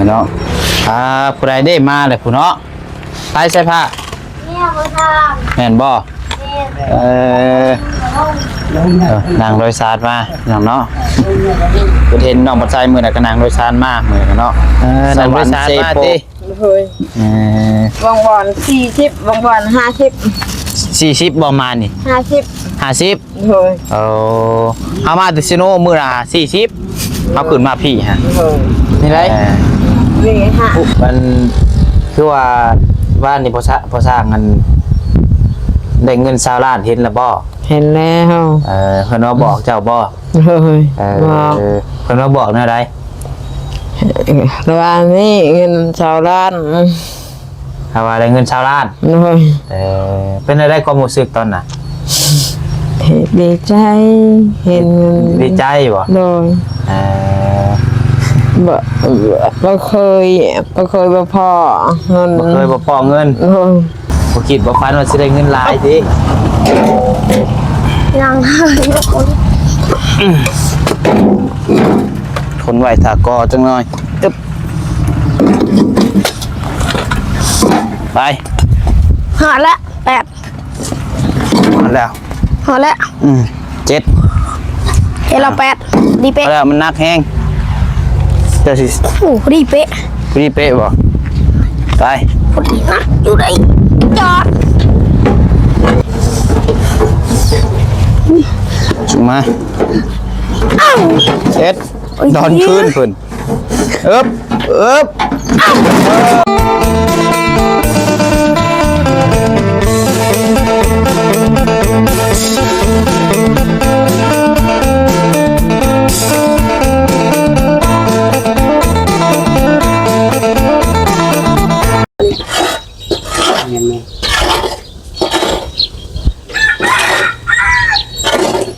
ເນາະ ອ່າ ຜູ້ໃດເດ້ມາແລ້ວຜູ້ເນາະ ໄປໃສ່ຜ້າ ເມຍບໍ່ທາງ ແມ່ນບໍ່? ແມ່ນ ເອີ ເອີ ນັ່ງໂດຍສານມາພີ່ນ້ອງເນາະ ເພິ່ນເຫັນນ້ອງບັດໄຊມື້ນັ້ນກໍນັ່ງໂດຍສານມາ ມື້ນັ້ນກໍເນາະ ເອີ ນັ່ງໂດຍສານມາຕິ ໂດຍ ເອີ ບາງບ່ອນສີ່ສິບ ບາງບ່ອນຫ້າສິບ ສີ່ສິບບໍ່ມານີ້ ຫ້າສິບ ຫ້າສິບ ໂດຍ ເອີ ເຮົາມາແຕ່ເຊໂນມື້ລະສີ່ສິບ ເຮົາຂຶ້ນມາພີ້ຫັ້ນ ໂດຍ ນີ້ໄດ ເອີ ນີ້ຫາ ມັນຄືວ່າ ວານນີ້ພໍ່ຊະ ພໍ່ຊ່າງອັນ ໄດ້ເງິນຊາວລ້ານເຫັນລະບໍ່? ເຫັນແລ້ວ ເອີ ເພິ່ນມາບອກເຈົ້າບໍ່? ໂດຍ ເອີ ບອກ ເພິ່ນມາບອກແນວໃດ? ລະວ່ານີ້ເງິນຊາວລ້ານ ຖ້າວ່າໄດ້ເງິນຊາວລ້ານ ໂດຍ ເອີ ເປັນແນວໃດຄວາມຮູ້ສຶກຕອນນັ້ນ? ດີໃຈ ເຫັນເງິນ ດີໃຈບໍ່? ໂດຍ ເອີ ບໍ່ ບໍ່ເຄີຍ ບໍ່ເຄີຍບໍ່ພໍ້ເງິນ ບໍ່ເຄີຍບໍ່ພໍ້ເງິນ ໂດຍ ບໍ່ຄິດບໍ່ຝັນວ່າຊິໄດ້ເງິນຫຼາຍຕິ ຍັງ ທົນໄວ້ຖ້າກໍຈັກໜ່ອຍ ອຶບ ໄປ ຮອດລະ ແປດ ຮອດແລ້ວ ຮອດແລ້ວ ອືມ ເຈັດ ເຈັດແລ້ວ ແປດ ດີເປະ ພໍແລ້ວ ມັນໜັກແຮງ ເຈົ້າຊິ ໂອ້ ພໍດີເປະ ພໍດີເປະບໍ່? ໄປ ພໍດີນະ ຢູ່ໃດ ຈອດ ຈຸມາ ເອົາ ເຈັດ ໂອ້ຍ ນອນຄືນເພິ່ນ ເອິບ ເອິບ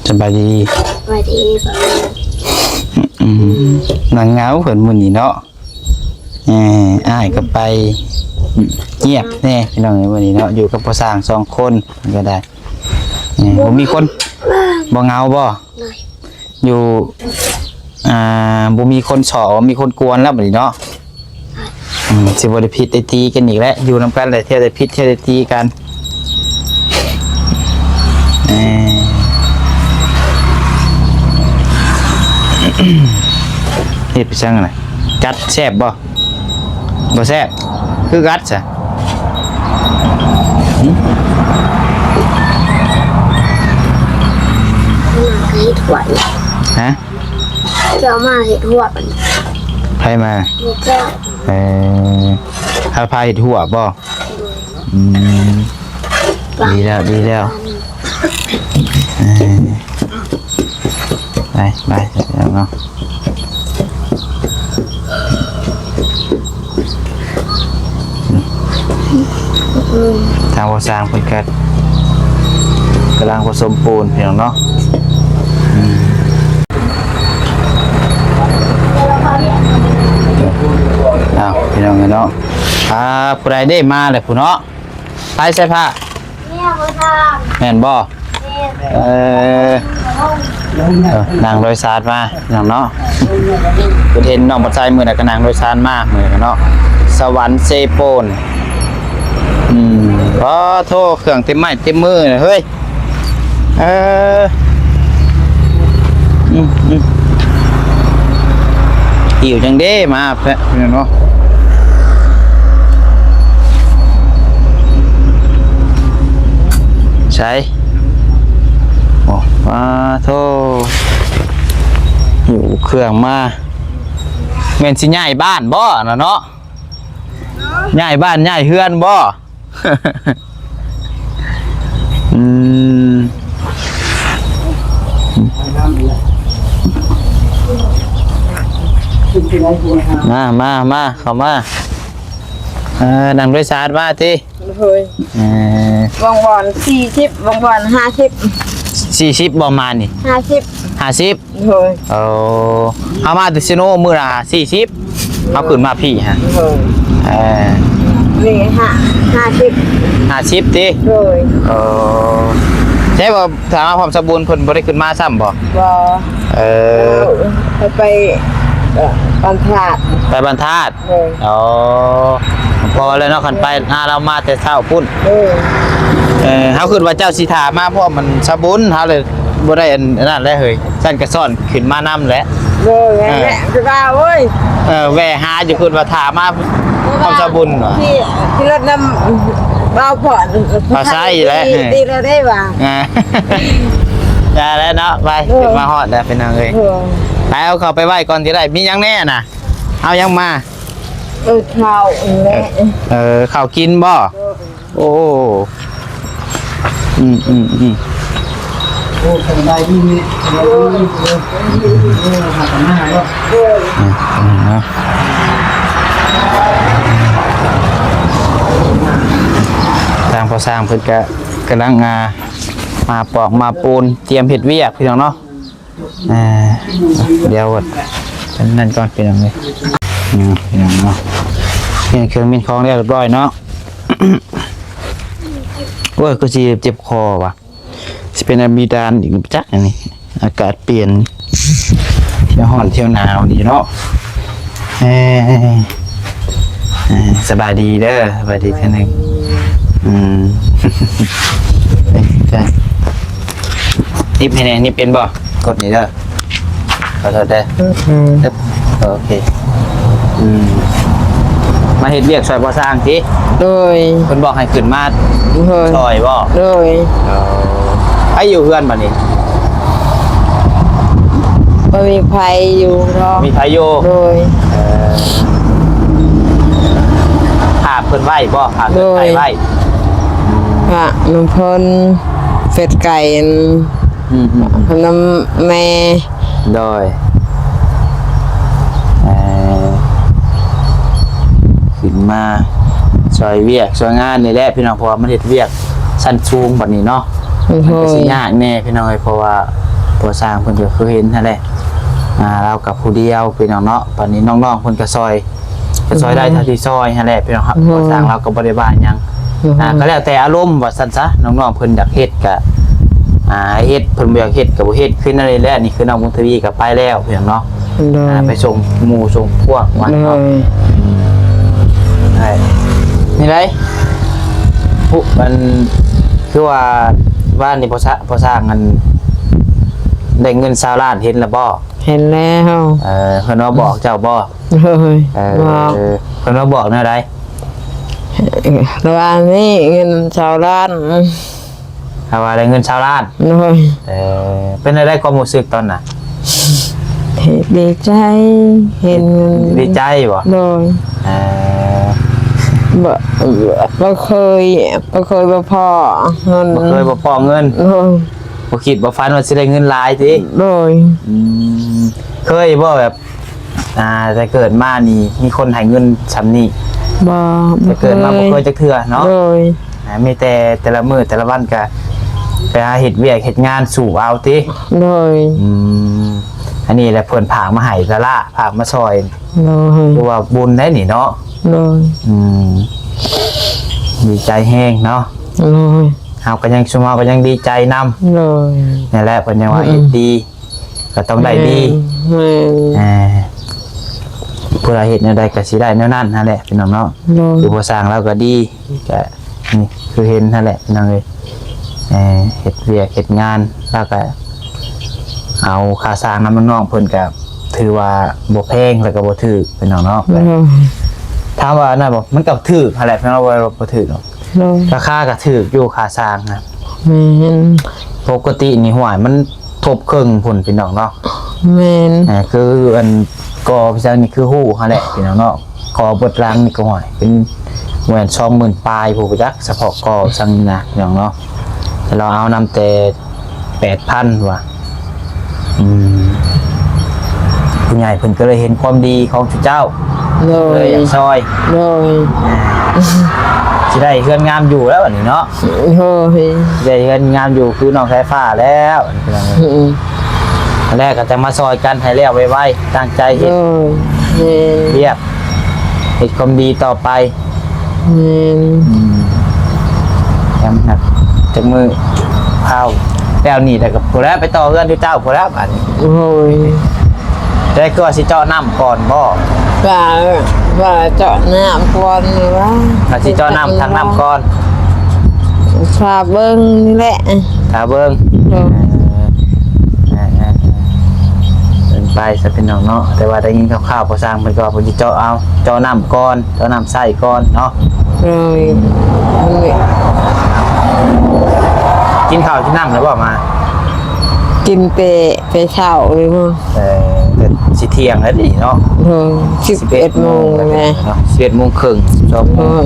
ສະບາຍດີ ສະບາຍດີ ອືມ ນັ່ງເຫງົາເພິ່ນມື້ນີ້ເນາະ ເອີ ອ້າຍກໍໄປ ງຽບແດ່ພີ່ນ້ອງເອີຍ ມື້ນີ້ເນາະ ຢູ່ກັບພໍ່ຊ່າງສອງຄົນກໍໄດ້ ເອີ ບໍ່ມີຄົນ ບໍ່ເຫງົາບໍ່? ໂດຍ ຢູ່ ອ່າ ບໍ່ມີຄົນສໍ້ ບໍ່ມີຄົນກວນແລ້ວບັດນີ້ເນາະ ອືມ ຊິບໍ່ໄດ້ຜິດໄດ້ຕີກັນອີກແລ້ວ ຢູ່ນຳກັນແລ້ວ ທ່ຽວໄດ້ຜິດ ທ່ຽວໄດ້ຕີກັນ ເອີ ເຮັດໄປຊັ້ນນະ ກັດແຊບບໍ່? ບໍ່ແຊບ ຄືກັດຊະ ຫືມ ເຮັດຫວນ ຮະ? ເຈົ້າມາເຮັດຫົວ ໃຜມາ? ເຈົ້າ ເອີ ເຮົາພາເຮັດຫົວບໍ່? ອືມ ດີແລ້ວ ດີແລ້ວ ເອີ ໄປ ໄປ ເນາະ ທາງພໍ່ຊ່າງເພິ່ນກໍກຳລັງປະສົມປູນພີ່ນ້ອງເນາະ ອືມ ອ້າວ ພີ່ນ້ອງເອີຍເນາະ ອ່າ ຜູ້ໃດເດ້ມາແລ້ວຜູ້ເນາະ ໃຜໃສ່ຜ້າ ເມຍບໍ່ທາງ ແມ່ນບໍ່? ແມ່ນ ເອີ ເອີ ນັ່ງໂດຍສານມາພີ່ນ້ອງເນາະ ເພິ່ນເຫັນນ້ອງບັດໄຊມື້ນັ້ນກໍນັ່ງໂດຍສານມາ ມື້ນັ້ນກໍເນາະ ສະຫວັນເຊໂປນ ອືມ ປະໂທ້ ເຄື່ອງເຕັມໄມ້ເຕັມມືເລີຍເຮີ້ຍ ເອີ ອືມ ອືມ ຫິ້ວຈັ່ງເດ້ມາແພະເນາະ ໃສ ໂອ້ ປະໂທ້ ຫິ້ວເຄື່ອງມາ ແມ່ນຊິຍ້າຍບ້ານບໍ່ນະເນາະ? ຍ້າຍບ້ານຍ້າຍເຮືອນບໍ່? ອືມ ມາ ມາ ມາ ເຂົ້າມາ ເອີ ນັ່ງໂດຍສານມາຕິ ໂດຍ ເອີ ບາງບ່ອນສີ່ສິບ ບາງບ່ອນຫ້າສິບ ສີ່ສິບບໍ່ມານີ້ ຫ້າສິບ ຫ້າສິບ ໂດຍ ເອີ ເຮົາມາແຕ່ເຊໂນມື້ລະສີ່ສິບ ເຮົາຂຶ້ນມາພີ້ຫັ້ນ ໂດຍ ເອີ ນີ້ຫ້າ ຫ້າສິບ ຫ້າສິບຕິ ໂດຍ ເອີ ໃຊ່ບໍ່ ຖ້າມາພ້ອມສະບຸນເພິ່ນບໍ່ໄດ້ຂຶ້ນມາຊ້ຳບໍ່? ບໍ່ ເອີ ເອີ ໄປ ເອີ ບ້ານທາດ ໄປບ້ານທາດ. ເອີ ອໍ ພໍແລ້ວເນາະ ຄັນໄປຫາລາວມາແຕ່ເຊົ້າພຸ້ນ. ເອີ ເອີ ເຮົາຄິດວ່າເຈົ້າຊິຖ້າມາພ້ອມມັນສາບຸນ ເຮົາເລີຍບໍ່ໄດ້ອັນນັ້ນແຫຼະເຮີ້ຍ. ຊັ້ນກໍຊ້ອນຂຶ້ນມານຳແຫຼະ. ໂດຍ ເອີ ແຫຼະ ຄືວ່າ ໂອ້ຍ ເອີ ແວ່ຫາຢູ່ ຄິດວ່າຖ້າມາພ້ອມສາບຸນວ່າ ທີ່ ທີ່ລົດນຳບ່າວພອນ ບ່າວໄຊແຫຼະ ທີ່ ທີ່ລະໄດ້ວ່າ ອ່າ ຢ່າແລ້ວເນາະ. ໄປ ເອີ ຂຶ້ນມາຮອດແລ້ວພີ່ນ້ອງເອີຍ. ເອີ ໄປເອົາເຂົ້າໄປໄວ້ກ່ອນກໍໄດ້. ມີຫຍັງແດ່ນະ? ເອົາຫຍັງມາ? ເອີ ເຂົ້າແຫຼະ. ເອີ ເຂົ້າກິນບໍ່? ໂອ້ ອືມ ອືມ ອືມ. ໂອ້ ສະບາຍດີແມ່ ສະບາຍດີ. ເອີ ເອີ ຫາກັນມາຫາເນາະ. ເອີ ທາງພໍ່ຊ່າງເພິ່ນກະກຳລັງ ອ່າ ມາປອກມາປູນ ຕຽມເຮັດວຽກ ພີ່ນ້ອງເນາະ. ອ່າ ດຽວອັນນັ້ນກ່ອນ ພີ່ນ້ອງເອີຍ. ອືມ ພີ່ນ້ອງເນາະ ປ່ຽນເຄື່ອງປ່ຽນຂອງແລ້ວຮຽບຮ້ອຍເນາະ. ໂອ້ຍ ຄືຊິເຈັບຄໍວະ ຊິເປັນອາມີດານອີກຈັກອັນນີ້. ອາກາດປ່ຽນ ທ່ຽວຮ້ອນທ່ຽວໜາວນີ້ເນາະ. ເອີ ເອີ ສະບາຍດີເດີ ສະບາຍດີເທື່ອໜຶ່ງ. ອືມ ນິບໃຫ້ແດ່ ນິບເປັນບໍ່? ກົດນີ້ເດີ ຂໍໂທດເດີ. ອືມ ໂອເຄ. ອືມ ມາເຮັດວຽກຊ່ອຍພໍ່ຊ່າງຕິ? ໂດຍ. ເພິ່ນບອກໃຫ້ຂຶ້ນມາ ໂດຍ ຊ່ອຍບໍ່? ໂດຍ. ເອີ ໃຜຢູ່ເຮືອນບັດນີ້? ບໍ່ມີໃຜຢູ່ດອກ. ມີໃຜຢູ່? ໂດຍ. ເອີ ຝາກເພິ່ນໄວ້ບໍ່? ຝາກເພິ່ນໄວ້. ໂດຍ. ອືມ ຝາກນຳເພິ່ນ ເປັດໄກ່ ອືມ ອືມ ອືມ ນຳແມ່. ໂດຍ. ເອີ ຂຶ້ນມາຊ່ອຍວຽກຊ່ອຍງານນີ້ແຫຼະພີ່ນ້ອງ ເພາະວ່າມັນເຮັດວຽກຊັ້ນສູງບັດນີ້ເນາະ. ໂດຍ. ມັນກໍຊິຍາກແດ່ພີ່ນ້ອງເອີຍ ເພາະວ່າພໍ່ຊ່າງເພິ່ນກໍຄືເຫັນຫັ້ນແຫຼະ. ອ່າ ລາວກໍຜູ້ດຽວພີ່ນ້ອງເນາະ ບັດນີ້ນ້ອງໆເພິ່ນກໍຊ່ອຍ ກໍຊ່ອຍໄດ້ເທົ່າທີ່ຊ່ອຍຫັ້ນແຫຼະພີ່ນ້ອງ. ໂດຍ. ພໍ່ຊ່າງລາວກໍບໍ່ໄດ້ວ່າຫຍັງ. ໂດຍ. ອ່າ ກໍແລ້ວແຕ່ອາລົມວ່າຊັ້ນຊະ ນ້ອງໆເພິ່ນຢາກເຮັດກໍ ອ່າ ໃຫ້ເຮັດ ເພິ່ນບໍ່ຢາກເຮັດກໍບໍ່ເຮັດ ຄືນັ້ນແຫຼະ. ນີ້ຄືນ້ອງບຸນທະວີກໍໄປແລ້ວພີ່ນ້ອງເນາະ. ໂດຍ. ອ່າ ໄປສົ່ງໝູ່ສົ່ງພວກມາເນາະ. ໂດຍ. ນີ້ໄດ໋ ຜູ້ ອັນ ຄືວ່າວານນີ້ພໍ່ຊະ ພໍ່ຊ່າງ ອັນ ໄດ້ເງິນຊາວລ້ານ ເຫັນແລ້ວບໍ່? ເຫັນແລ້ວ. ເອີ ເພິ່ນມາບອກເຈົ້າບໍ່? ໂດຍ. ເອີ ບອກ. ເພິ່ນມາບອກແນວໃດ? ລະວ່ານີ້ເງິນຊາວລ້ານ. ລະວ່າໄດ້ເງິນຊາວລ້ານ. ໂດຍ. ເອີ ເປັນແນວໃດຄວາມຮູ້ສຶກຕອນນັ້ນ? ດີໃຈ ເຫັນເງິນ. ດີໃຈບໍ່? ໂດຍ. ເອີ ບໍ່ ບໍ່ເຄີຍ ບໍ່ເຄີຍບໍ່ພໍ້ເງິນ. ບໍ່ເຄີຍບໍ່ພໍ້ເງິນ. ໂດຍ. ບໍ່ຄິດບໍ່ຝັນວ່າຊິໄດ້ເງິນຫຼາຍຕິ? ໂດຍ. ອືມ ເຄີຍບໍ່ແບບ ອ່າ ແຕ່ເກີດມານີ້ມີຄົນໃຫ້ເງິນຊ່ຳນີ້? ບໍ່ ແຕ່ເກີດມາບໍ່ເຄີຍຈັກເທື່ອເນາະ. ໂດຍ. ອ່າ ມີແຕ່ແຕ່ລະມື້ແຕ່ລະວັນກະໄປຫາເຮັດວຽກເຮັດງານສູ້ເອົາຕິ? ໂດຍ. ອືມ ອັນນີ້ແຫຼະເພິ່ນຝາກມາໃຫ້ລະລະ ຝາກມາຊ່ອຍ. ໂດຍ. ຖືວ່າບຸນໄດ໋ນີ້ເນາະ. ໂດຍ. ອືມ ດີໃຈແຮງເນາະ. ໂດຍ. ເຮົາກໍຍັງ ຊຸມເຮົາກໍຍັງດີໃຈນຳ. ໂດຍ. ນັ້ນແຫຼະ ເພິ່ນຍັງວ່າເຮັດດີກໍຕ້ອງໄດ້ດີ. ແມ່ນ ແມ່ນ. ອ່າ ຜູ້ໃດເຮັດແນວໃດກໍຊິໄດ້ແນວນັ້ນຫັ້ນແຫຼະພີ່ນ້ອງເນາະ. ໂດຍ. ຄືພໍ່ຊ່າງລາວກໍດີ ກໍນີ້ຄືເຫັນຫັ້ນແຫຼະພີ່ນ້ອງເອີຍ. ເຮັດວຽກເຮັດງານ ລາວກໍເອົາຄ່າສ້າງນຳນ້ອງໆເພິ່ນ ກໍຖືວ່າບໍ່ແພງ ແລ້ວກໍບໍ່ຖືກພີ່ນ້ອງເນາະ. ໂດຍ. ຖາມວ່ານັ້ນບໍ່? ມັນກໍຖືກຫັ້ນແຫຼະພີ່ນ້ອງ ບໍ່ ບໍ່ຖືກດອກ. ໂດຍ. ລາຄາກໍຖືກຢູ່ຄ່າສ້າງນະ. ແມ່ນ. ປົກກະຕິນີ້ ຫ້ວຍ ມັນທົບເຄິ່ງພຸ້ນພີ່ນ້ອງເນາະ. ແມ່ນ. ອ່າ ຄືອັນ ກໍພີ່ຊ່າງນີ້ຄືຮູ້ຫັ້ນແຫຼະພີ່ນ້ອງເນາະ. ກໍເບິດຫຼັງນີ້ກໍ ຫ້ວຍ ເປັນແມ່ນສອງໝື່ນປາຍພຸ້ນຈັກ ສະເພາະກໍຊ່າງນີ້ນະພີ່ນ້ອງເນາະ. ແຕ່ລາວເອົານຳແຕ່ ແປດພັນວ່າ. ອືມ ຜູ້ໃຫຍ່ເພິ່ນກໍເລີຍເຫັນຄວາມດີຂອງເຈົ້າ. ໂດຍ. ເລີຍຢາກຊ່ອຍ. ໂດຍ. ອ່າ ຊິໄດ້ເຮືອນງາມຢູ່ແລ້ວບັດນີ້ເນາະ. ໂດຍ. ຊິໄດ້ເຮືອນງາມຢູ່ຄືນ້ອງສາຍຟ້າແລ້ວ. ອືມ. ອັນແລກກໍຈະມາຊ່ອຍກັນໃຫ້ແລ້ວໄວໆ ຕັ້ງໃຈເຮັດ. ໂດຍ. ແມ່ນ. ວຽກ ເຮັດຄວາມດີຕໍ່ໄປ. ແມ່ນ. ອືມ ແຖມໜັກຈັກມື້ ພາວແລ້ວນີ້ແລ້ວກໍພຸ້ນແຫຼະ ໄປຕໍ່ເຮືອນຢູ່ເຈົ້າພຸ້ນແຫຼະບາດນີ້. ໂອ້ຍ ແຕ່ຄືວ່າຊິເຈາະນ້ຳກ່ອນບໍ່? ວ່າ ວ່າເຈາະນ້ຳກ່ອນວ່າ ວ່າຊິເຈາະນ້ຳ ຖັງນ້ຳກ່ອນ ຖ້າເບິ່ງນີ້ແຫຼະ ຖ້າເບິ່ງ ໂດຍ ເອີ ເອີ ເອີ ເອີ ເປັນໄປຊະພີ່ນ້ອງເນາະ. ແຕ່ວ່າໄດ້ຍິນຂ່າວໆ ພໍ່ຊ່າງເພິ່ນກໍວ່າເພິ່ນຊິເຈາະເອົາ ເຈາະນ້ຳກ່ອນ ເຈາະນ້ຳໃຊ້ກ່ອນເນາະ. ໂດຍ ກິນເຂົ້າກິນນ້ຳແລ້ວບໍ່ມາ? ກິນແຕ່ ແຕ່ເຊົ້າເລີຍບໍ່? ເອີ ກໍຊິທ່ຽງແລ້ວນີ້ເນາະ. ໂດຍ ສິບເອັດໂມງແລ້ວເນາະ ສິບເອັດໂມງເຄິ່ງ ສິບສອງໂມງ.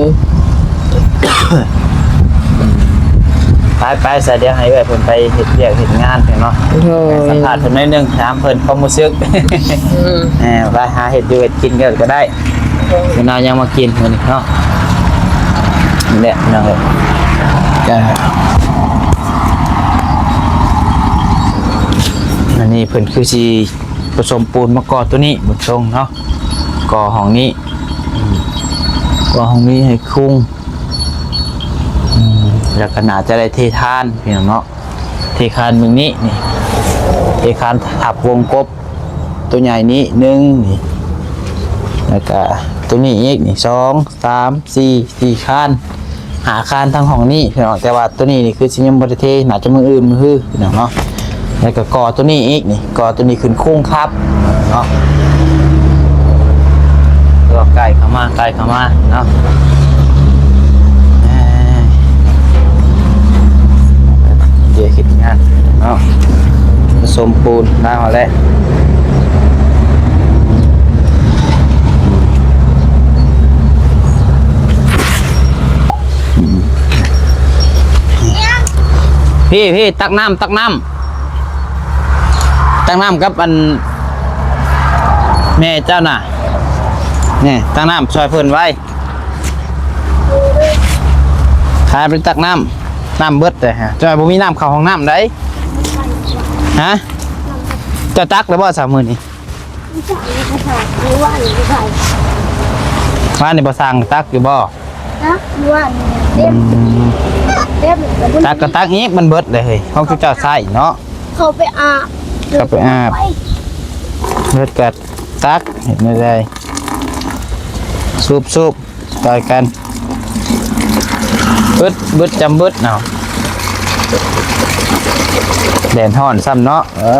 ໂດຍ ໄປໆ ສາ ດຽວໃຫ້ເອື້ອຍເພິ່ນໄປເຮັດວຽກເຮັດງານເພິ່ນເນາະ. ໂດຍ ສຳພາດເພິ່ນໜ້ອຍໜຶ່ງ ຖາມເພິ່ນຄວາມຮູ້ສຶກ. ອືມ ເອີ ໄປຫາເຮັດຢູ່ເຮັດກິນກໍໄດ້. ໂດຍ ເພິ່ນເອົາຫຍັງມາກິນມື້ນີ້ເນາະ. ນີ້ແຫຼະພີ່ນ້ອງເອີຍ ກໍ ອັນນີ້ເພິ່ນຄືຊິ ປະສົມປູນມາກໍ່ຕົວນີ້ ເບິ່ງຊົງເນາະ. ກໍ່ຫ້ອງນີ້ ອືມ ກໍ່ຫ້ອງນີ້ໃຫ້ຄຸງ ອືມ ແລ້ວກໍໜ້າຈະໄດ້ເທຄານພີ່ນ້ອງເນາະ. ເທຄານເບິ່ງນີ້ ນີ້ ເທຄານທັບວົງກົບຕົວໃຫຍ່ນີ້ໜຶ່ງ ນີ້ ແລ້ວກໍຕົວນີ້ອີກນີ້ ສອງ ສາມ ສີ່ ສີ່ຄານ ຫ້າຄານທັງຫ້ອງນີ້ພີ່ນ້ອງ. ແຕ່ວ່າຕົວນີ້ນີ້ຄືຊິຍັງບໍ່ໄດ້ເທ ໜ້າຈະມື້ອື່ນມື້ຮືພີ່ນ້ອງເນາະ. ແລ້ວກໍກໍ່ຕົວນີ້ອີກນີ້ ກໍ່ຕົວນີ້ຂຶ້ນໂຄງທັບເນາະ. ກໍໃກ້ເຂົ້າມາ ໃກ້ເຂົ້າມາເນາະ. ດຽວເຮັດງານເນາະ ປະສົມປູນມາຮອດແລ້ວ. ອືມ ພີ່ ພີ່ ຕັກນ້ຳ ຕັກນ້ຳ ຕັກນ້ຳກັບອັນແມ່ເຈົ້ານະ. ນີ້ ຕັກນ້ຳຊ່ອຍເພິ່ນໄວ້. ພາໄປຕັກນ້ຳ ນ້ຳເບິດເລີຍ ຈະບໍ່ມີນ້ຳເຂົ້າຫ້ອງນ້ຳໃດ. ຮະ ເຈົ້າຕັກແລ້ວບໍ່ຊະມື້ນີ້? ວານນີ້ບໍ່ຊ່າງຕັກຢູ່ບໍ່? ຕັກວານນີ້ເຕັມ ອືມ ເຕັມ ຕັກກໍຕັກອີກ ມັນເບິດເລີຍເຮີ້ຍ ຂອງເຈົ້າໃຊ້ເນາະ. ເຂົ້າໄປອາບ ເຂົ້າໄປອາບ ເບິດກໍຕັກ ເຮັດແນວໃດ ສູບໆ ຕ່ອຍກັນ ເບິດ ເບິດຈຳເບິດເນາະ. ແດດຮ້ອນຊ້ຳເນາະ ເອີ.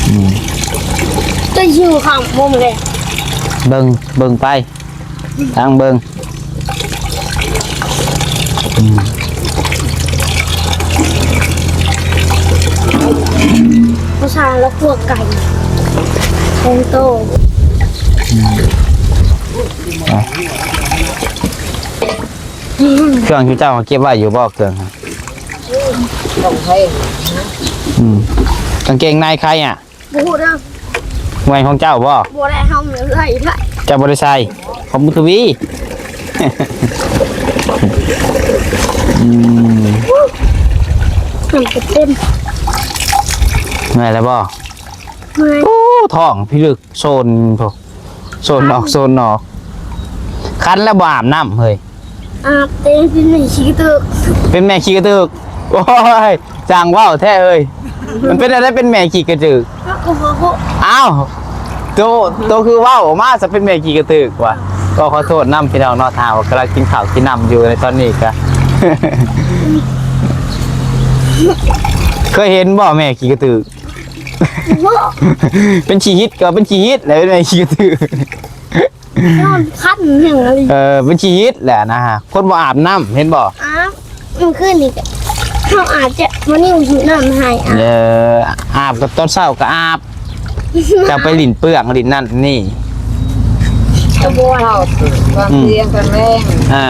ອືມ ກໍຢູ່ຂ້າງມຸມເລີຍ ເບິ່ງ ເບິ່ງໄປ ທາງເບິ່ງ ອືມ ຜູ້ຊາຍລາວຄົວໄກ່ ເປັນໂຕ ອືມ ເຄື່ອງທີ່ເຈົ້າເກັບໄວ້ຢູ່ບໍ່ ເຄື່ອງ? ຂອງໃຜ? ອືມ ກາງເກງໃນໃຜອະ? ບໍ່ຮູ້ເດີ ແມ່ນຂອງເຈົ້າບໍ່? ບໍ່ໄດ້ ເຮົາມີເອື້ອຍ ເຈົ້າບໍ່ໄດ້ໃສ່ ຂອງບຸນທະວີ. ອືມ ນ້ຳກະເຕັມ ເມື່ອຍແລ້ວບໍ່? ເມື່ອຍ ໂອ້ ທ້ອງພິລຶກ ໂຊນພຸ້ນ ໂຊນອອກ ໂຊນອອກ ຄັນແລ້ວບໍ່ອາບນ້ຳເຮີ້ຍ. ອາບແຕ່ເປັນແມ່ຂີ້ກະເຕີກ ເປັນແມ່ຂີ້ກະເຕີກ. ໂອ້ຍ ຊ່າງເວົ້າແທ້ເອີຍ ມັນເປັນແນວໃດເປັນແມ່ຂີ້ກະເຕີກ? ເອົ້າ ໂຕ ໂຕ ໂຕຄືເວົ້າອອກມາຊະເປັນແມ່ຂີ້ກະເຕີກວ່າ. ກໍຂໍໂທດນຳພີ່ນ້ອງເນາະ ຖ້າວ່າກຳລັງກິນເຂົ້າກິນນ້ຳຢູ່ໃນຕອນນີ້ກະ ເຄີຍເຫັນບໍ່ແມ່ຂີ້ກະເຕີກ? ເປັນຂີ້ຫີດກໍເປັນຂີ້ຫີດແຫຼະ ເປັນແມ່ຂີ້ກະເຕີກ. ນອນຄັນຫຍັງອີ່ຫຼີ ເອີ ເປັນຂີ້ຫີດແຫຼະນະ ຄົນບໍ່ອາບນ້ຳ ເຫັນບໍ່? ອາບ ມື້ຄືນນີ້ກໍ ເຮົາອາບຈະ ມື້ນີ້ຫິ້ວນ້ຳໃຫ້ອາບ ເອີ ອາບກໍຕອນເຊົ້າກໍອາບ ເຈົ້າໄປຫຼິ້ນເປືອງຫຼິ້ນນັ້ນນີ້ ຕອນເຊົ້າ ຕອນ ອືມ ທ່ຽງ ຕອນແລງ ເອີ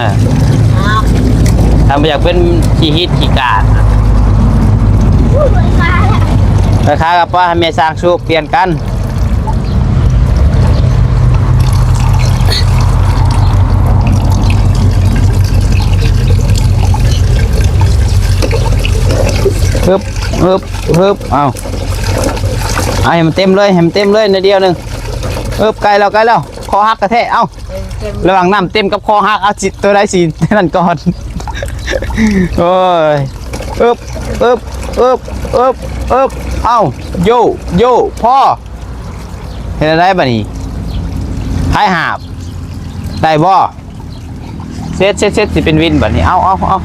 ອາບ ຖ້າບໍ່ຢາກເປັນຂີ້ຫີດຂີ້ກາດ ໄປຄາກັບປ້າ ໃຫ້ແມ່ຊ່າງສູບ ປ່ຽນກັນ. ຮຶບ ຮຶບ ຮຶບ ເອົາ ເອົາໃຫ້ມັນເຕັມເລີຍ ໃຫ້ມັນເຕັມເລີຍ ໜ້ອຍດຽວໜຶ່ງ. ຮຶບ ໃກ້ແລ້ວ ໃກ້ແລ້ວ ຄໍຫັກກະແທະ ເອົາ. ລະຫວ່າງນ້ຳເຕັມກັບຄໍຫັກ ເອົາ ໂຕໃດຊິນັ້ນກ່ອນ? ໂອ້ຍ ອຶບ ອຶບ ເອິບ ເອິບ ເອິບ ເອົ້າ ໂຢ ໂຢ ພໍ ເຮັດແນວໃດບາດນີ້? ໃຜຫາບ ໄດ້ບໍ່? ເຊັດ ເຊັດ ເຊັດ ຊິເປັນວິນບາດນີ້ ເອົາ ເອົາ ເອົາ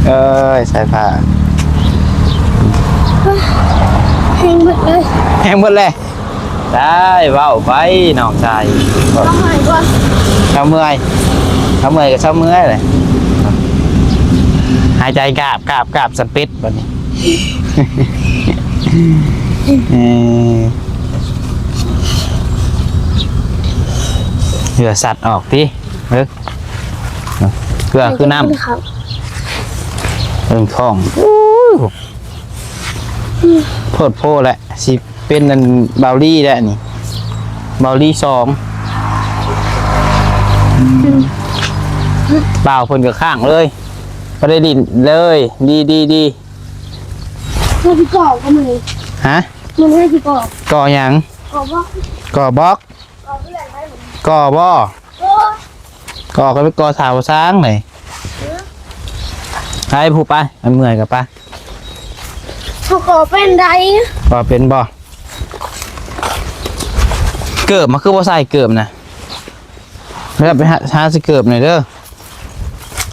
ເອີຍ ສາຍຟ້າ ແຫ້ງເບິດເລີຍ ແຫ້ງເບິດແລ້ວ. ໄດ້ ເວົ້າໄປນ້ອງຊາຍ ເຮົາເມື່ອຍ ເຮົາເມື່ອຍກໍເຊົາເມື່ອຍແຫຼະ ຫາຍໃຈກາບ ກາບ ກາບ ສຳເປັດ ບັດນີ້ ເອີ ເຫື່ອສັດອອກຕິ ເອີ ເກືອຄືນ້ຳ ເອີ ທ້ອງ ໂອ້ຍ ໂພດໂພແຫຼະ ຊິເປັນອັນເບົາລີແຫຼະນີ້ ເບົາລີສອງ ອືມ ບ່າວເພິ່ນກໍຄ້າງເລີຍ ບໍ່ໄດ້ຫຼິ້ນເລີຍ ດີ ດີ ດີ. ເຮົາຊິກໍ່ກໍມື້ນີ້ ຮະ? ມື້ນີ້ເຮົາຊິກໍ່ ກໍ່ຫຍັງ? ກໍ່ບລັອກ ກໍ່ບລັອກ ກໍ່ເຮືອນໄດ້ມື້ນີ້ ກໍ່ບໍ່? ເອີ ກໍ່ກໍໄປກໍ່ສາວຊ້າງນີ້ ເອີ ໄປຜູ້ໄປ ອັນເມື່ອຍກໍໄປ ເຮົາກໍ່ເປັນໄດ໋ ກໍ່ເປັນບໍ່? ເກີບມັນຄືບໍ່ໃສ່ເກີບນະ? ແລ້ວໄປຫາ ຫາໃສ່ເກີບໜ່ອຍເດີ.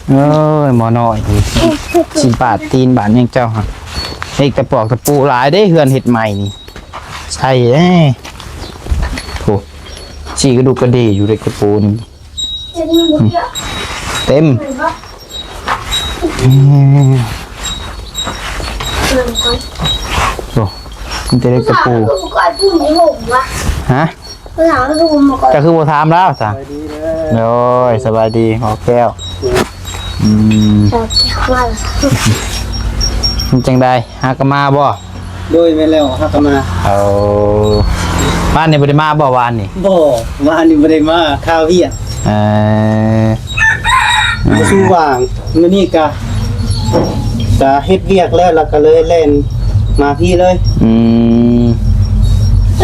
ເອີຍ ໝໍນ້ອຍ ຊິບາດຕີນບາດຫຍັງເຈົ້າຫັ້ນ. ເຮັດຕະປອກຕະປູຫຼາຍເດ້ ເຮືອນເຮັດໃໝ່ນີ້. ໃສ່ເດ້. ໂອ້ ຊີ້ກະດຸກກະດິກຢູ່ເດ້ ຕະປູນີ້. ເຕັມ. ໂອ້ ມີແຕ່ເຫຼັກຕະປູ. ຮະ? ເຈົ້າຄືບໍ່ຖາມລາວຊະ? ໂດຍ ສະບາຍດີ ພໍ່ແກ້ວ. ອືມ ມັນຈັ່ງໃດ ຫາກະມາບໍ່? ໂດຍ ແມ່ນແລ້ວ ຫາກະມາ. ເອົາ ວານນີ້ບໍ່ໄດ້ມາບໍ່ ວານນີ້? ບໍ່ ວານນີ້ບໍ່ໄດ້ມາ ຄາວຽກ. ເອີ ບໍ່ສູ່ວ່າງ ມື້ນີ້ກະ ກະເຮັດວຽກແລ້ວ ແລ້ວກະເລີຍແລ່ນມາພີ້ເລີຍ. ອືມ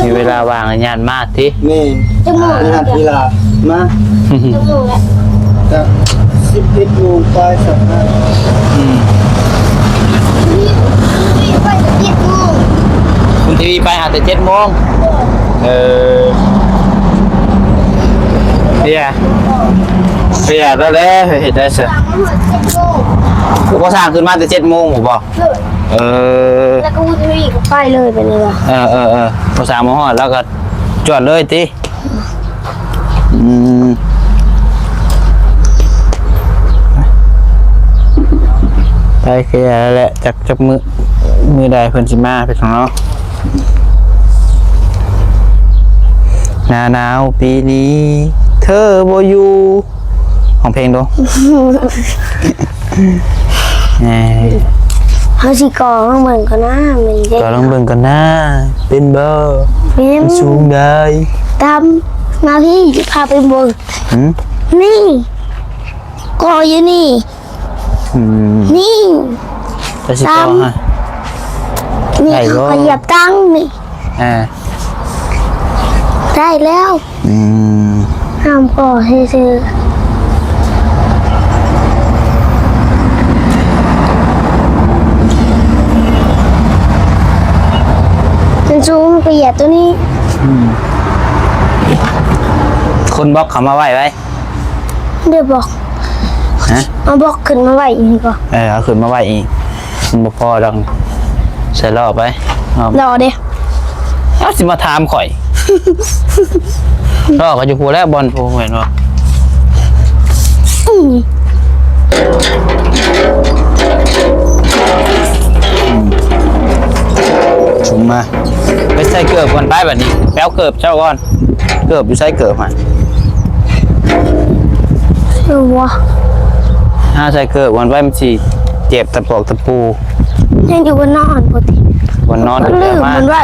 ມີເວລາວ່າງລະຍານມາຕິ? ແມ່ນ ຈັກໂມງ ລະຍານເວລາມາ. ຈັກໂມງແລ້ວ? ກະສິບເອັດໂມງປາຍສາມ. ອືມ ໄປແຕ່ເຈັດໂມງ ຄຸນທະວີໄປຫາແຕ່ເຈັດໂມງ. ເອີ ເພຍ ເພຍແລ້ວແຫຼະ ເຮັດໄດ້ຊະ. ຜູ້ຊ່າງຂຶ້ນມາແຕ່ເຈັດໂມງບໍ່? ເອີ ແລ້ວກໍວຸດວີກໍໄປເລີຍ ໄປເລີຍວ່າ. ເອີໆໆ ຜູ້ຊ່າງມາຮອດ ແລ້ວກໍຈວດເລີຍຕິ? ອືມ ໄປເຄຍແຫຼະ ຈັກ ຈັກມື້ ມື້ໃດເພິ່ນຊິມາ ພີ່ນ້ອງເນາະ. ໜ້າໜາວປີນີ້ເທີບໍ່ຢູ່ ຮ້ອງເພງດູ. ເຮົາຊິກໍ່ລອງເບິ່ງກ່ອນນາ ແມ່ນເດ້ ກໍລອງເບິ່ງກ່ອນນາ ເປັນບໍ່? ເປັນ. ມັນສູງໃດ໋? ຕາມມາພີ້ ຊິພາໄປເບິ່ງ. ຫື? ນີ້ ກໍຢູ່ນີ້. ອືມ ນີ້ ແລ້ວຊິຕໍ່ໃຫ້ ນີ້ ໄດ້ບໍ່? ເຮົາກໍຢຽບຕັ້ງນີ້. ອ່າ ໄດ້ແລ້ວ. ອືມ ຫ້າມກໍຊື່ໆ ມັນສູງ ໄປຢຽບຕົວນີ້. ອືມ ຄົນບລັອກເຂົາມາໄວ້ໄວ້. ເດີບລັອກ. ຮະ? ເອົາບລັອກຂຶ້ນມາໄວ້ອີກນີ້ກໍ. ເອີ ເອົາຂຶ້ນມາໄວ້ອີກ ມັນບໍ່ພໍດອກ. ໃສ່ລໍ້ໄປ ລໍ້ເດ້. ເອົາ ຊິມາຖາມຂ້ອຍ. ລໍ້ກໍຢູ່ພຸ້ນແຫຼະ ບ່ອນພຸ້ນແມ່ນບໍ່? ອືມ ອືມ ຊຸມມາ. ໄປໃສ່ເກີບກ່ອນໄປ ບັດນີ້ ໄປເອົາເກີບເຈົ້າກ່ອນ. ເກີບຢູ່ໃສເກີບຫັ້ນ? ຢູ່ວະ? ຫາໃສ່ເກີບກ່ອນໄປ ມັນຊິເຈັບຕະປອກຕະປູ. ຍັງຢູ່ບ່ອນນອນພຸ້ນຕິ ບ່ອນນອນ. ລືມມັນໄວ້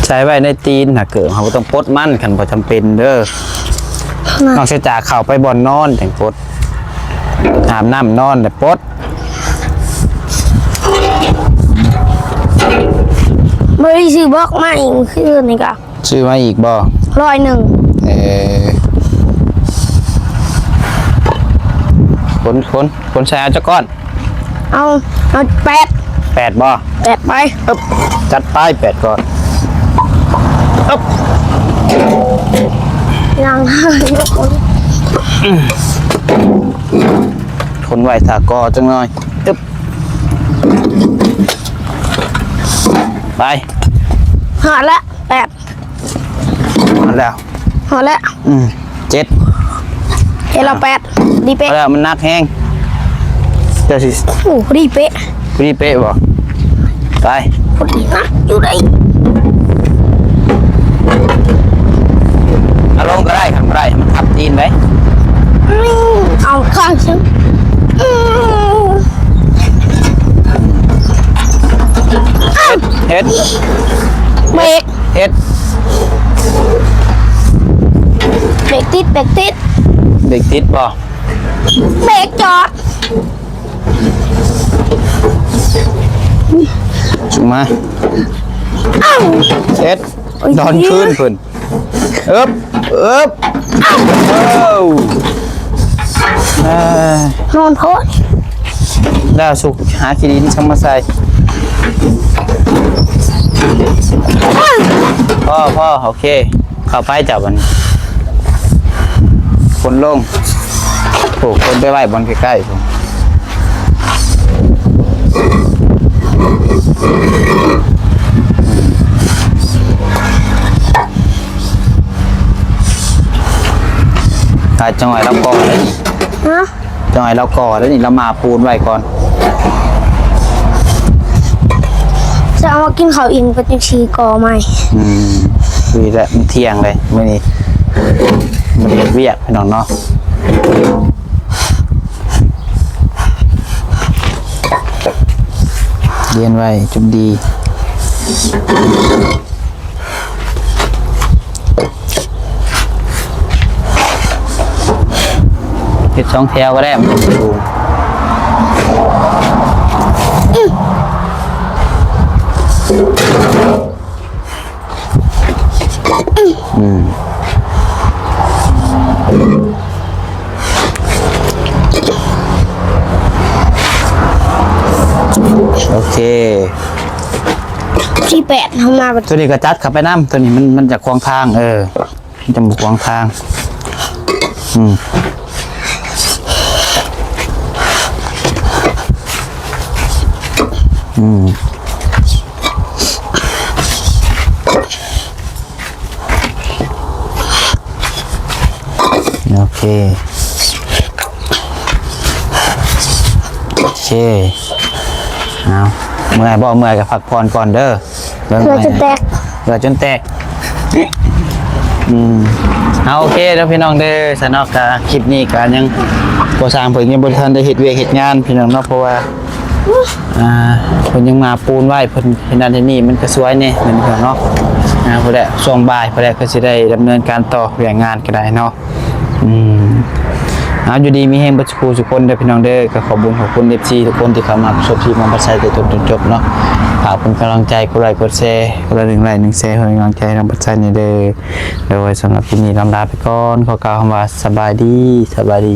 ໃສ່ໄວ້ໃນຕີນຫາເກີບ ເຮົາບໍ່ຕ້ອງປົດມັນ ຄັນບໍ່ຈຳເປັນເດີ. ນອກເສຍຈາກເຂົ້າໄປບ່ອນນອນຈັ່ງປົດ ອາບນ້ຳນອນແລ້ວປົດ. ບໍ່ໄດ້ຊື້ບລັອກມາອີກມື້ຄືນນີ້ກະ. ຊື້ມາອີກບໍ່? ຮ້ອຍໜຶ່ງ. ເອີ ໂອ້ ຄົນ ຄົນ ຄົນໃສ່ເອົາຈັກກ້ອນ? ເອົາ ເອົາແປດ ແປດບໍ່? ແປດໄປ ອຶບ ຈັດໄປ ແປດກ້ອນ ອຶບ ຍັງ ຄົນໄວ້ຖ້າກໍຈັກໜ່ອຍ ອຶບ ໄປ ຮອດລະ ແປດ ຮອດແລ້ວ ຮອດແລ້ວ ອືມ ເຈັດ ເຮັດແລ້ວແປດ ດີເປະ ພໍແລ້ວ ມັນໜັກແຮງ ເຈົ້າຊິ ໂອ້ ພໍດີເປະ ພໍດີເປະບໍ່? ໄປ ພໍດີນະ ຢູ່ໄດ້ ເອົາລົງກໍໄດ້ ຄັນບໍ່ໄດ້ ມັນທັບຕີນໄດ໋ ອືມ ເອົາຂ້າງຊຶ ອືມ ເຮັດ ເຮັດ ເບຣກ ເຮັດ ເບຣກຕິດ ເບຣກຕິດ ເບຣກຕິດບໍ່? ເບຣກຈອດ ມາ ເອັດ ດອນຄືນເພິ່ນ ເອິບ ເອິບ ເອີ ນອນໂພດ ແລ້ວສຸກ ຫາຂີ້ດິນຊ່າງມາໃສ່ ພໍ ພໍ ໂອເຄ ເຂົ້າໄປເຈົ້າບັດນີ້ ຂົນລົງ ໂອ້ ຂົນໄປໄວ້ບ່ອນໃກ້ໆ ຖ້າຈັ່ງໃຫ້ລາວກ່ອເດ້ ຮະ? ຈັ່ງໃຫ້ລາວກໍ່ແລ້ວນີ້ ລາວມາປູນໄວ້ກ່ອນ ຈະເອົາມາກິນເຂົ້າອີກກໍຈັ່ງຊິກໍ່ໃໝ່ ອືມ ນີ້ແຫຼະ ມັນທ່ຽງເລີຍມື້ນີ້ ມັນເຮັດວຽກພີ່ນ້ອງເນາະ ລຽນໄວ້ຈຸດດີ. ເຮັດສອງແຖວກໍໄດ້ ມັນຈະບໍ່ສູງ ອືມ ໂອເຄ. ສີ່ແປດ ເຮົາມາບັດ ໂຕນີ້ກໍຈັດເຂົ້າໄປນຳ ໂຕນີ້ມັນ ມັນຈະຂວາງທາງ ເອີ ມັນຈະບໍ່ຂວາງທາງ ອືມ ອືມ ໂອເຄ ໂອເຄ ເອົາ ເມື່ອຍບໍ່? ເມື່ອຍກໍພັກຜ່ອນກ່ອນເດີ ເບິ່ງ ເຫຼືອຈົນແຕກ ເຫຼືອຈົນແຕກ ອືມ ເອົາ ໂອເຄເດີພີ່ນ້ອງເດີ ສະເນາະ ກະຄລິບນີ້ກະຍັງ ພໍ່ຊ່າງເພິ່ນຍັງບໍ່ທັນໄດ້ເຮັດວຽກເຮັດງານພີ່ນ້ອງເນາະ ເພາະວ່າ ອ່າ ເພິ່ນຍັງມາປູນໄວ້ ເພິ່ນເຮັດນັ້ນເຮັດນີ້ ມັນກໍສວຍແດ່ ແມ່ນບໍ່ເນາະ ອ່າ ພຸ້ນແຫຼະ ຊ່ວງບ່າຍພຸ້ນແຫຼະ ກໍຊິໄດ້ດຳເນີນການຕໍ່ວຽກງານກໍໄດ້ເນາະ ອືມ ເອົາ ຢູ່ດີມີແຮງເບິດ ສູ່ຜູ້ສູ່ຄົນເດີພີ່ນ້ອງເດີ ກໍຂອບບຸນຂອບຄຸນເອັຟຊີທຸກຄົນທີ່ເຂົ້າມາຊົມທີ່ມອງບັດໄຊແຕ່ຕົ້ນຈົນຈົບເນາະ ຝາກເປັນກຳລັງໃຈ ກົດໄລກົດແຊ ຄົນລະໜຶ່ງໄລໜຶ່ງແຊ ເພື່ອເປັນກຳລັງໃຈໃຫ້ນ້ອງບັດໄຊແດ່ເດີ ໂດຍ ສຳລັບຄລິບນີ້ລຳລາໄປກ່ອນ ຂໍກ່າວຄຳວ່າ ສະບາຍດີ ສະບາຍດີ.